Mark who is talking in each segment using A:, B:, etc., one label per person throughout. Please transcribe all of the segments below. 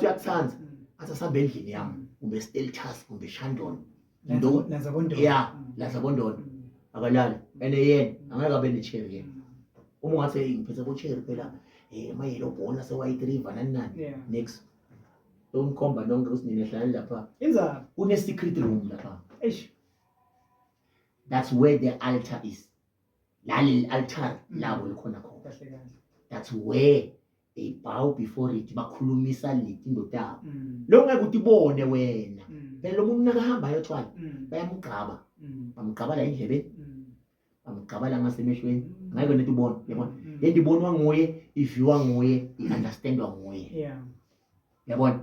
A: Nakathi uyakuthanda, athi asambe endlini yami, kumbe Steltas, kumbe Shandon.
B: Lanza bondondo.
A: Yeah, lanza bondondo. Akalali. And yena angeke abe ne-cherry yena. Uma ungathi, "Hey, ngiphethe bo-cherry phela, ama-yellow bone ase-White River, nani nani." Next. Umkhomba nonke ukuthi nina hlalani lapha.
B: Inzaba.
A: Kune-secret room lapha.
B: Eish.
A: That's where the altar is. La leli altar labo likhona khona.
B: Kahle kahle.
A: That's where they bow before it, bakhulumisa leti tabo. Lo ngeke utibone wena. Phela lo muntu nakahamba ayothwala, bayamgqaba. Bamgqaba la endlebeni, bamgqaba la ngasemehlweni. Ngeke nethi ubone, yabona. Lento ibonwa nguye, iviwa nguye, i-understandwa nguye. Yabona?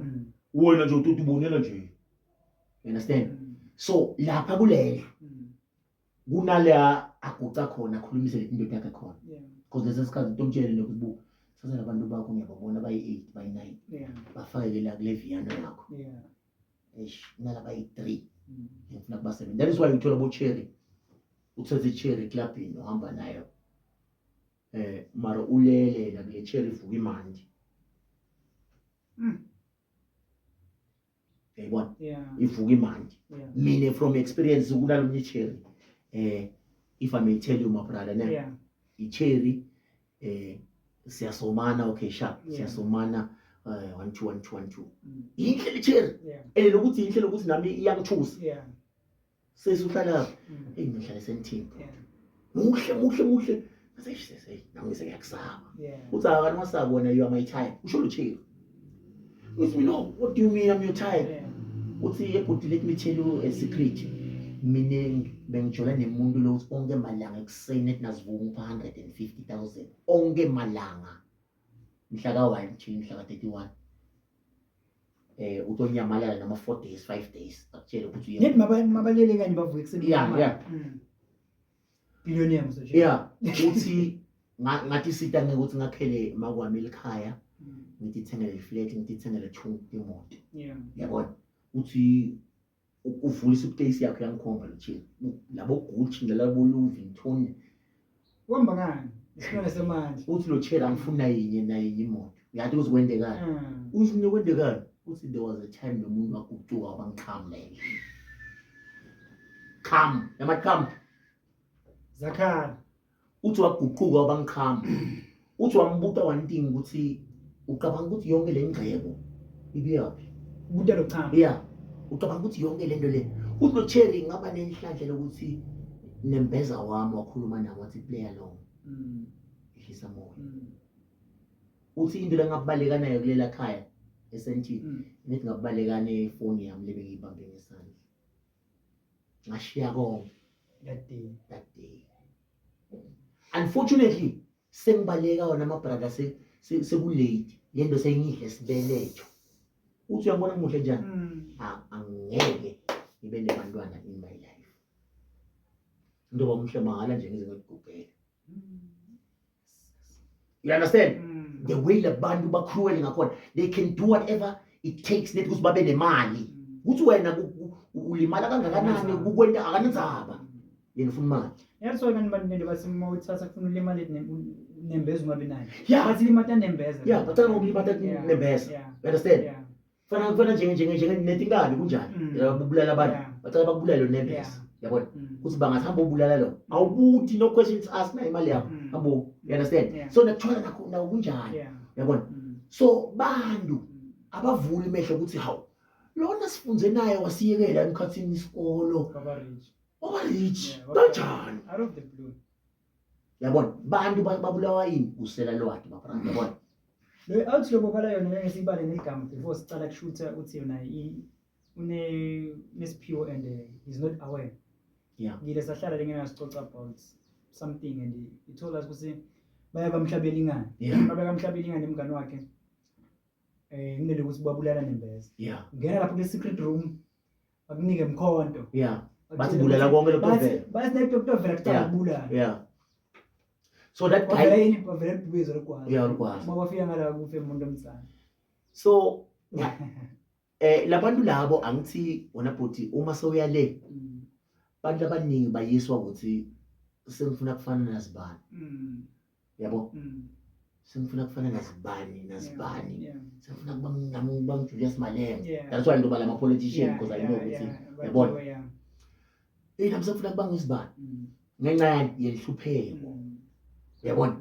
A: Wena nje uthi ubonela nje. You understand? So lapha kulendlu kunala aguca khona, akhulumise le indoda yakhe khona. Because lesi sikhathi utomtshele nokuthi, buka, thatha labantu bakho, ngiyababona bayi-8, bayi-9, bafake la kule viyano yakho. Eish, kunala bayi-3 ngifuna kubasebenza. That is why uthola bo-cherry, uthathe i-cherry clubini, uhamba nayo, mara ulele la kule cherry, ivuka imandi. Uyayibona? Ivuka imandi. Mina, from experience, kunalomnye i-cherry, if I may tell you, my brother, ne, i-cherry, siyasomana, okay, sharp. Siyasomana, 1 2 1 2 1 2. Inhle le cherry. Ene lokuthi inhle lokuthi nami iyangithusa. Sesi uhlala, hey, ngihlala eSandton. Muhle, muhle, muhle. Sase nami ngiseyakusaba. Uthi, akani wasabi wena, you are my type. Usho lo cherry. Ngithi mina, "No, what do you mean I'm your type?" Uthi, "Ebhuti, let me tell you a secret. Mina bengijola nemuntu lo uthi onke malanga ekuseni ethi nazivuka ungipha 150,000 onke malanga, mhla ka-1 till mhla ka-31, utonyamalala noma 4 days, 5 days, akutshele ukuthi uye."
B: Ngithi mabalele kanye bavuke ekuseni.
A: Yeah.
B: Billionaire mso nje.
A: Yeah, uthi ngathi sita ngekuthi ngakhele makwami elikhaya, ngithi thengele iflat, ngithi thengele two imoto. Yabona, uthi uvula isuitcase yakhe, yangikhomba lo cherry, labo Gucci nalabo Louis Vuitton.
B: Uhamba ngani? Isilwane semandla.
A: Uthi lo cherry, angifuna yinye nayinye imoto. Uyathi ukuthi kwendekani? Uthi mina, kwendekani? Uthi there was a time nomuntu wagucuka wabangiqhamu la endlini, qhamu yamaqhamu.
B: Zakhala.
A: Uthi waguquka wabangiqhamu. Uthi wambuta one thing, ukuthi ucabanga ukuthi yonke le ngcebo ibiyaphi?
B: Ubuta lo chama.
A: Yeah, ucabanga ukuthi yonke lento le? Uthi lo cherry, ngaba nenhlanhla lokuthi nembeza wami wakhuluma nami, wathi, "Play along, ehlisa moya." Uthi into lengabaleka nayo kulela khaya eSandton, ngithi ngabaleka nefoni yami lebe ngiyibambe ngesandla, ngashiya konke.
B: That day.
A: That day, unfortunately, sengibaleka wona ama-brother, sekulate, lento seyingidle sibeletho. Uthi uyangibona muhle njani? Ah, angeke ngibe nebantwana in my life, njengoba muhle mahhala nje, ngize ngikugugele. You understand? The way labantu ba-cruel ngakhona, they can do whatever it takes net ukuthi babe nemali. Ukuthi wena ulimala kangakanani, kukwenta akanenzaba, yena ufuna imali.
B: Yazi wena, bantu nento bathi uma uthatha kufuna ulimale nembeza ungabi nayo. Bathi limata nembeza.
A: Yeah, bacala ngokulimata nembeza. You understand?
B: Yeah.
A: Fana njenge netinkabi kunjani. Kubulala abantu. Bacala bakubulala lo nembeza. Yabona? Ukuthi bangathamba ubulala lo. Awubuthi, no questions asked, na imali yakho. Abo, you understand?
B: Yeah.
A: So nakuthwala nakho nawo kunjani? Yabona? So bantu abavula imehlo ukuthi hawu, lona sifunze naye wasiyekela emkhathini isikolo.
B: Baba rich.
A: Waba rich.
B: Yeah,
A: Kanjani?
B: Out of the blue.
A: Yabona? Bantu babulawa yini? Kusela lwati, mabrother. Yabona?
B: Lo out lo bobala yona ngeke sibale negama before sicala kushutha, uthi yona une nesiphiwo and he's not aware. Ngile sahlala lengena sicoca about something and he told us ukuthi baya bamhlabelingane. Babeka mhlabelingane emngani wakhe. Kunele ukuthi babulala nembeza. Ngena lapho kule secret room, bakunike mkhonto.
A: Bathi bulala konke
B: lokuvela. Bathi nekutokuvela kuqala kubulala.
A: Yeah. So that guy
B: Kwavela yini? Kwavela ibhubezi olugwaza.
A: Yeah, olugwaza.
B: Uma bafika ngala kufe umuntu omncane.
A: So labantu labo, angithi wona bhuti, uma sewuya le, abantu abaningi bayiswa ukuthi sengifuna kufana nazibani. Yabo? Sengifuna kufana nazibani nazibani. Sengifuna kuba nami kuba Julius Malema. That's why ndoba lama politician, because I know ukuthi, yabona, nami sengifuna kuba ngizibani ngenxa yani yenhlupheko, uyabona.